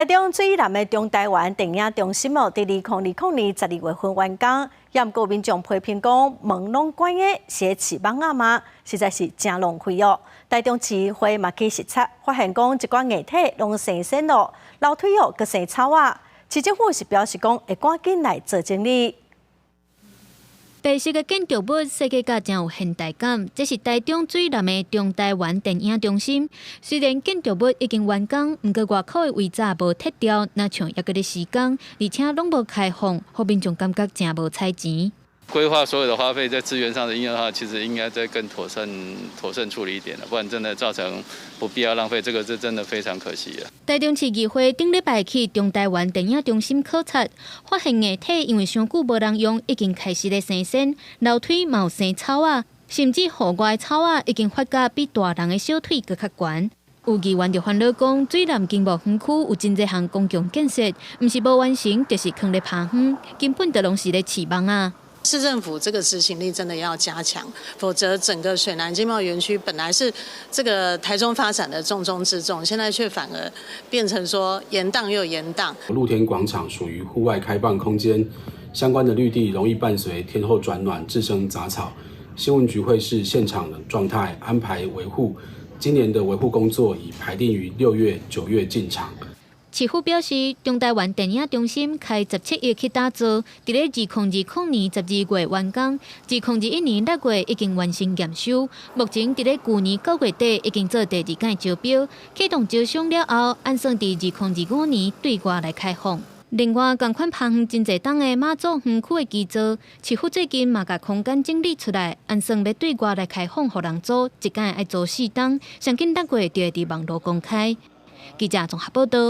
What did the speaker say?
台中水湳的中台灣電影中心哦，佇2020年12月份完工，也毋過民眾批評講門攏關的，是咧飼蠓仔嗎？實在是誠浪費哦。台中市議會嘛去視察，發現講一寡硬體攏生鉎咯，樓梯哦閣生草仔。市政府是表示講會趕緊來做整理。白色的建築物設計甲誠有現代感，這是台中水湳的中台灣電影中心。雖然建築物已經完工，毋過外口的圍柵無撤掉，若像猶閣咧施工，而且攏無開放，予民眾感覺誠無彩錢。規劃所有的花費在資源上的應用的話，其實應該再更妥善、妥善處理一點了，不然真的造成不必要浪費，這個是真的非常可惜啊。台中市議會頂禮拜去中台灣電影中心考察，發現硬體因為傷久無人用，已經開始咧生鉎，樓梯嘛有生草仔，甚至戶外草仔已經發甲比大人的小腿閣較懸。有議員就煩惱講，水湳經貿園區有真濟項公共建設，毋是無完成，就是囥咧拋荒，根本就攏是咧飼蠓仔。市政府這個執行力真的要加強，否則整個水湳經貿園區本來是這個台中發展的重中之重，現在卻反而變成說延宕又延宕。露天廣場屬於戶外開放空間，相關的綠地容易伴隨天候轉暖滋生雜草。新聞局會視現場的狀態安排維護，今年的維護工作已排定於6月、9月進場。市府表示，中台灣電影中心開17億去打造，佇咧2020年12月完工，2021年6月已經完成驗收。目前佇咧舊年9月底已經做第二屆招標，啟動招商了後，按算佇2025年對外來開放。另外，仝款拋荒真濟冬的媽祖園區的基座，市府最近嘛共空間整理出來，按算欲對外來開放予人租，一擺愛租4冬，上緊6月就會佇網路公開。記者綜合報道。